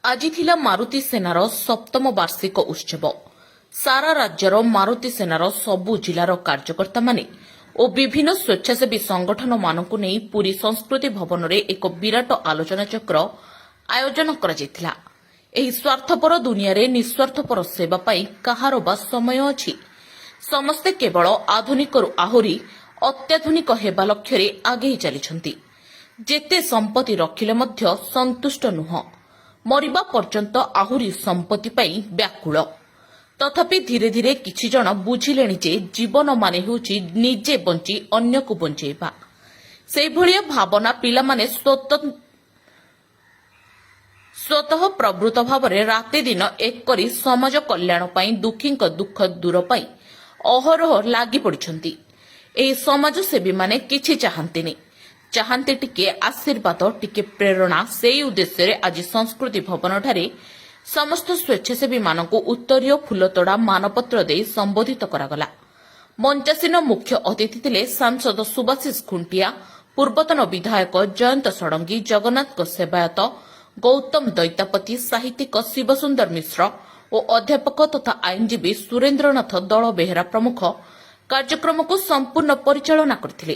ଆଜି ଥିଲା ମାରୁତି ସେନାର ସପ୍ତମ ବାର୍ଷିକ ଉତ୍ସବ। ସାରା ରାଜ୍ୟର ମାରୁତି ସେନାର ସବୁ ଜିଲ୍ଲାର କାର୍ଯ୍ୟକର୍ତ୍ତାମାନେ ଓ ବିଭିନ୍ନ ସ୍ୱେଚ୍ଛାସେବୀ ସଂଗଠନମାନଙ୍କୁ ନେଇ ପୁରୀ ସଂସ୍କୃତି ଭବନରେ ଏକ ବିରାଟ ଆଲୋଚନାଚକ୍ର ଆୟୋଜନ କରାଯାଇଥିଲା। ଏହି ସ୍ୱାର୍ଥପର ଦୁନିଆରେ ନିଃସ୍ୱାର୍ଥପର ସେବା ପାଇଁ କାହାର ବା ସମୟ ଅଛି? ସମସ୍ତେ କେବଳ ଆଧୁନିକରୁ ଆହୁରି ଅତ୍ୟାଧୁନିକ ହେବା ଲକ୍ଷ୍ୟରେ ଆଗେଇ ଚାଲିଛନ୍ତି। ଯେତେ ସମ୍ପତ୍ତି ରଖିଲେ ମଧ୍ୟ ସନ୍ତୁଷ୍ଟ ନୁହଁ, ମରିବା ପର୍ଯ୍ୟନ୍ତ ଆହୁରି ସମ୍ପତ୍ତି ପାଇଁ ବ୍ୟାକୁଳ। ତଥାପି ଧୀରେ ଧୀରେ କିଛି ଜଣ ବୁଝିଲେଣି ଯେ ଜୀବନ ମାନେ ହେଉଛି ନିଜେ ବଞ୍ଚି ଅନ୍ୟକୁ ବଞ୍ଚେଇବା। ସେଇଭଳିଆ ଭାବନା ପିଲାମାନେ ସ୍ୱତଃ ପ୍ରବୃତ୍ତ ଭାବରେ ରାତିଦିନ ଏକ କରି ସମାଜ କଲ୍ୟାଣ ପାଇଁ, ଦୁଃଖୀଙ୍କ ଦୁଃଖ ଦୂର ପାଇଁ ଅହରହ ଲାଗି ପଡ଼ିଛନ୍ତି। ଏହି ସମାଜସେବୀମାନେ କିଛି ଚାହାନ୍ତିନି, ଚାହାନ୍ତି ଟିକେ ଆଶୀର୍ବାଦ, ଟିକେ ପ୍ରେରଣା। ସେଇ ଉଦ୍ଦେଶ୍ୟରେ ଆଜି ସଂସ୍କୃତି ଭବନଠାରେ ସମସ୍ତ ସ୍ୱେଚ୍ଛାସେବୀମାନଙ୍କୁ ଉତ୍ତରୀୟ, ଫୁଲତୋଡ଼ା, ମାନପତ୍ର ଦେଇ ସମ୍ବୋଧିତ କରାଗଲା। ମଞ୍ଚାସୀନ ମୁଖ୍ୟ ଅତିଥି ଥିଲେ ସାଂସଦ ସୁବାଶିଷ ଖୁଣ୍ଟିଆ, ପୂର୍ବତନ ବିଧାୟକ ଜୟନ୍ତ ଷଡ଼ଙ୍ଗୀ, ଜଗନ୍ନାଥଙ୍କ ସେବାୟତ ଗୌତମ ଦୈତାପତି, ସାହିତ୍ୟିକ ଶିବସୁନ୍ଦର ମିଶ୍ର ଓ ଅଧ୍ୟାପକ ତଥା ଆଇନଜୀବୀ ସୁରେନ୍ଦ୍ରନାଥ ଦଳ ବେହେରା ପ୍ରମୁଖ କାର୍ଯ୍ୟକ୍ରମକୁ ସମ୍ପୂର୍ଣ୍ଣ ପରିଚାଳନା କରିଥିଲେ।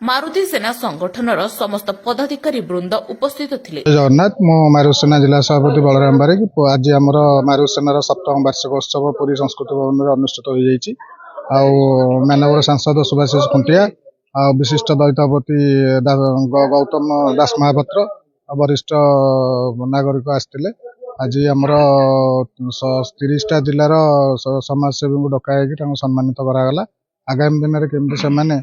ମାରୁତି ସେନା ସଂଗଠନର ସମସ୍ତ ପଦାଧିକାରୀ ବୃନ୍ଦ ଉପସ୍ଥିତ ଥିଲେ। ଜୟ ଜଗନ୍ନାଥ। ମୁଁ ମାରୁତି ସେନା ଜିଲ୍ଲା ସଭାପତି ବଳରାମ ବାରିକ। ଆଜି ଆମର ମାରୁତି ସେନାର ସପ୍ତମ ବାର୍ଷିକ ଉତ୍ସବ ପୁରୀ ସଂସ୍କୃତି ଭବନରେ ଅନୁଷ୍ଠିତ ହୋଇଯାଇଛି। ଆଉ ମାନ୍ୟବର ସାଂସଦ ସୁଭାଶିଷ ଖୁଣ୍ଟିଆ ଆଉ ବିଶିଷ୍ଟ ଦୈତାପତି ଗୌତମ ଦାସ ମହାପାତ୍ର ଆଉ ବରିଷ୍ଠ ନାଗରିକ ଆସିଥିଲେ। ଆଜି ଆମର 30ଟା ଜିଲ୍ଲାର ସମାଜସେବୀଙ୍କୁ ଡକା ହେଇକି ତାଙ୍କୁ ସମ୍ମାନିତ କରାଗଲା। ଆଗାମୀ ଦିନରେ କେମିତି ସେମାନେ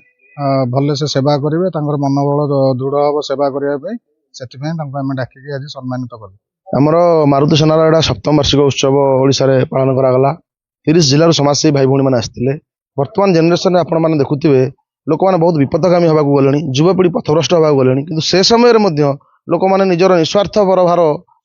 ଭଲସେ ସେବା କରିବେ, ତାଙ୍କର ମନୋବଳ ଦୃଢ଼ ହେବ ସେବା କରିବା ପାଇଁ, ସେଥିପାଇଁ ତାଙ୍କୁ ଆମେ ଡାକିକି ଆଜି ସମ୍ମାନିତ କଲୁ। ଆମର ମାରୁତି ସେନାର ଏଇଟା ସପ୍ତମ ବାର୍ଷିକ ଉତ୍ସବ ଓଡ଼ିଶାରେ ପାଳନ କରାଗଲା। 30 ଜିଲ୍ଲାରୁ ସମାଜସେବୀ ଭାଇ ଭଉଣୀମାନେ ଆସିଥିଲେ। ବର୍ତ୍ତମାନ ଜେନେରେସନରେ ଆପଣମାନେ ଦେଖୁଥିବେ, ଲୋକମାନେ ବହୁତ ବିପଥଗାମୀ ହେବାକୁ ଗଲେଣି, ଯୁବପିଢ଼ି ପଥଭ୍ରଷ୍ଟ ହେବାକୁ ଗଲେଣି। କିନ୍ତୁ ସେ ସମୟରେ ମଧ୍ୟ ଲୋକମାନେ ନିଜର ନିସ୍ୱାର୍ଥପର ଭାର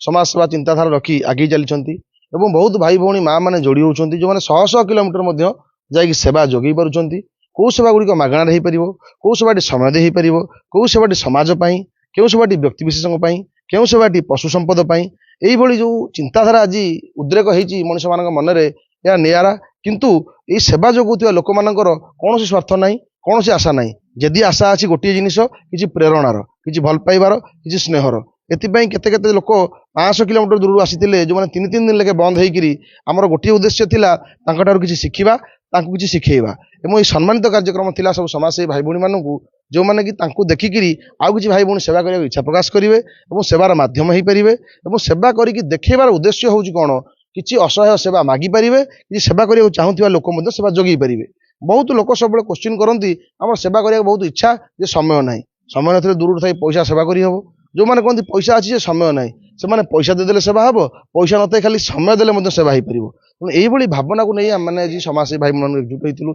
ସମାଜ ସେବା ଚିନ୍ତାଧାରା ରଖି ଆଗେଇ ଚାଲିଛନ୍ତି ଏବଂ ବହୁତ ଭାଇ ଭଉଣୀ, ମା ମାନେ ଯୋଡ଼ି ହେଉଛନ୍ତି, ଯେଉଁମାନେ ଶହ ଶହ କିଲୋମିଟର ମଧ୍ୟ ଯାଇକି ସେବା ଯୋଗେଇ ପାରୁଛନ୍ତି। କେଉଁ ସେବା ଗୁଡ଼ିକ ମାଗଣାରେ ହେଇପାରିବ, କେଉଁ ସେବାଟି ସମୟ ଦେଇ ହେଇପାରିବ, କେଉଁ ସେବାଟି ସମାଜ ପାଇଁ, କେଉଁ ସେବାଟି ବ୍ୟକ୍ତିବିଶେଷଙ୍କ ପାଇଁ, କେଉଁ ସେବାଟି ପଶୁ ସମ୍ପଦ ପାଇଁ, ଏଇଭଳି ଯେଉଁ ଚିନ୍ତାଧାରା ଆଜି ଉଦ୍ରେକ ହେଇଛି ମଣିଷମାନଙ୍କ ମନରେ, ଏହା ନିଆରା। କିନ୍ତୁ ଏଇ ସେବା ଯୋଗାଉଥିବା ଲୋକମାନଙ୍କର କୌଣସି ସ୍ୱାର୍ଥ ନାହିଁ, କୌଣସି ଆଶା ନାହିଁ। ଯଦି ଆଶା ଅଛି, ଗୋଟିଏ ଜିନିଷ, କିଛି ପ୍ରେରଣାର, କିଛି ଭଲ ପାଇବାର, କିଛି ସ୍ନେହର। ଏଥିପାଇଁ କେତେ କେତେ ଲୋକ 500 କିଲୋମିଟର ଦୂରରୁ ଆସିଥିଲେ, ଯେଉଁମାନେ ତିନି ତିନି ଦିନ ଲେଖେ ବନ୍ଦ ହେଇକିରି। ଆମର ଗୋଟିଏ ଉଦ୍ଦେଶ୍ୟ ଥିଲା, ତାଙ୍କଠାରୁ କିଛି ଶିଖିବା, ତାଙ୍କୁ କିଛି ଶିଖେଇବା। ଏବଂ ଏଇ ସମ୍ମାନିତ କାର୍ଯ୍ୟକ୍ରମ ଥିଲା ସବୁ ସମାଜସେବୀ ଭାଇ ଭଉଣୀମାନଙ୍କୁ, ଯେଉଁମାନେ କି ତାଙ୍କୁ ଦେଖିକିରି ଆଉ କିଛି ଭାଇ ଭଉଣୀ ସେବା କରିବାକୁ ଇଚ୍ଛା ପ୍ରକାଶ କରିବେ ଏବଂ ସେବାର ମାଧ୍ୟମ ହେଇପାରିବେ। ଏବଂ ସେବା କରିକି ଦେଖେଇବାର ଉଦ୍ଦେଶ୍ୟ ହେଉଛି କ'ଣ? କିଛି ଅସହାୟ ସେବା ମାଗିପାରିବେ, କିଛି ସେବା କରିବାକୁ ଚାହୁଁଥିବା ଲୋକ ମଧ୍ୟ ସେବା ଯୋଗେଇ ପାରିବେ। ବହୁତ ଲୋକ ସବୁବେଳେ କୋଶ୍ଚିନ୍ କରନ୍ତି, ଆମର ସେବା କରିବାକୁ ବହୁତ ଇଚ୍ଛା ଯେ ସମୟ ନାହିଁ। ସମୟ ନଥିଲେ ଦୂରରୁ ଥାଇ ପଇସା ସେବା କରିହେବ। ଯେଉଁମାନେ କୁହନ୍ତି ପଇସା ଅଛି ଯେ ସମୟ ନାହିଁ, ସେମାନେ ପଇସା ଦେଇଦେଲେ ସେବା ହେବ, ପଇସା ନଥାଇ ଖାଲି ସମୟ ଦେଲେ ମଧ୍ୟ ସେବା ହେଇପାରିବ। ତେଣୁ ଏଇଭଳି ଭାବନାକୁ ନେଇ ଆମେମାନେ ଆଜି ସମାଜସେବୀ ଭାଇମାନଙ୍କୁ ଏକଜୁଟ ହେଇଥିଲୁ।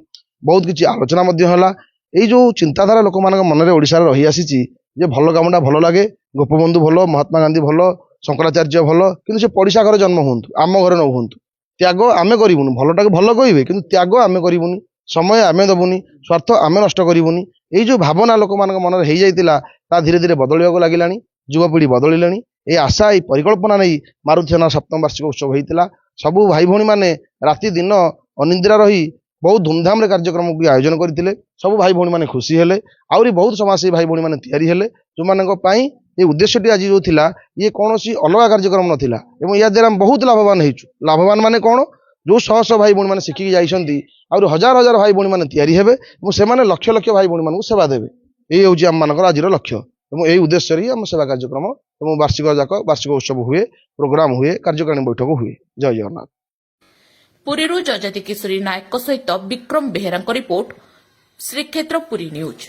ବହୁତ କିଛି ଆଲୋଚନା ମଧ୍ୟ ହେଲା। ଏଇ ଯେଉଁ ଚିନ୍ତାଧାରା ଲୋକମାନଙ୍କ ମନରେ ଓଡ଼ିଶାରେ ରହିଆସିଛି ଯେ ଭଲ କାମଟା ଭଲ ଲାଗେ, ଗୋପବନ୍ଧୁ ଭଲ, ମହାତ୍ମା ଗାନ୍ଧୀ ଭଲ, ଶଙ୍କରାଚାର୍ଯ୍ୟ ଭଲ, କିନ୍ତୁ ସେ ପଡ଼ିଶା ଘରେ ଜନ୍ମ ହୁଅନ୍ତୁ, ଆମ ଘରେ ନ ହୁଅନ୍ତୁ। ତ୍ୟାଗ ଆମେ କରିବୁନି। ଭଲଟାକୁ ଭଲ କହିବେ, କିନ୍ତୁ ତ୍ୟାଗ ଆମେ କରିବୁନି, ସମୟ ଆମେ ଦେବୁନି, ସ୍ୱାର୍ଥ ଆମେ ନଷ୍ଟ କରିବୁନି। ଏଇ ଯେଉଁ ଭାବନା ଲୋକମାନଙ୍କ ମନରେ ହେଇଯାଇଥିଲା, ତା ଧୀରେ ଧୀରେ ବଦଳିବାକୁ ଲାଗିଲାଣି। ଯୁବପିଢ଼ି ବଦଳିଲେଣି। ଏଇ ଆଶା, ଏଇ ପରିକଳ୍ପନା ନେଇ ମାରୁତି ସେନା ସପ୍ତମ ବାର୍ଷିକ ଉତ୍ସବ ହେଇଥିଲା। ସବୁ ଭାଇ ଭଉଣୀମାନେ ରାତି ଦିନ ଅନିଦ୍ରା ରହି ବହୁତ ଧୁମଧାମରେ କାର୍ଯ୍ୟକ୍ରମକୁ ଆୟୋଜନ କରିଥିଲେ। ସବୁ ଭାଇ ଭଉଣୀମାନେ ଖୁସି ହେଲେ। ଆହୁରି ବହୁତ ସମାଜସେବୀ ଭାଇ ଭଉଣୀମାନେ ତିଆରି ହେଲେ, ଯେଉଁମାନଙ୍କ ପାଇଁ ଏ ଉଦ୍ଦେଶ୍ୟଟି ଆଜି ଯେଉଁ ଥିଲା, ଇଏ କୌଣସି ଅଲଗା କାର୍ଯ୍ୟକ୍ରମ ନଥିଲା। ଏବଂ ୟା ଦ୍ୱାରା ଆମେ ବହୁତ ଲାଭବାନ ହେଇଛୁ। ଲାଭବାନ ମାନେ କ'ଣ? ଯେଉଁ ଶହ ଶହ ଭାଇ ଭଉଣୀମାନେ ଶିଖିକି ଯାଇଛନ୍ତି, ଆହୁରି ହଜାର ହଜାର ଭାଇ ଭଉଣୀମାନେ ତିଆରି ହେବେ ଏବଂ ସେମାନେ ଲକ୍ଷ ଲକ୍ଷ ଭାଇ ଭଉଣୀମାନଙ୍କୁ ସେବା ଦେବେ। ଏଇ ହେଉଛି ଆମମାନଙ୍କର ଆଜିର ଲକ୍ଷ୍ୟ ଏବଂ ଏଇ ଉଦ୍ଦେଶ୍ୟରେ ହିଁ ଆମ ସେବା କାର୍ଯ୍ୟକ୍ରମ ଏବଂ ବାର୍ଷିକ ଯାକ ବାର୍ଷିକ ଉତ୍ସବ ହୁଏ, ପ୍ରୋଗ୍ରାମ ହୁଏ, କାର୍ଯ୍ୟକାରିଣୀ ବୈଠକ ହୁଏ। ଜୟ ଜଗନ୍ନାଥ। ପୁରୀରୁ ଯଯାତି କିଶୋରୀ ନାୟକଙ୍କ ସହିତ ବିକ୍ରମ ବେହେରାଙ୍କ ରିପୋର୍ଟ, ଶ୍ରୀକ୍ଷେତ୍ର ପୁରୀ ନ୍ୟୁଜ୍।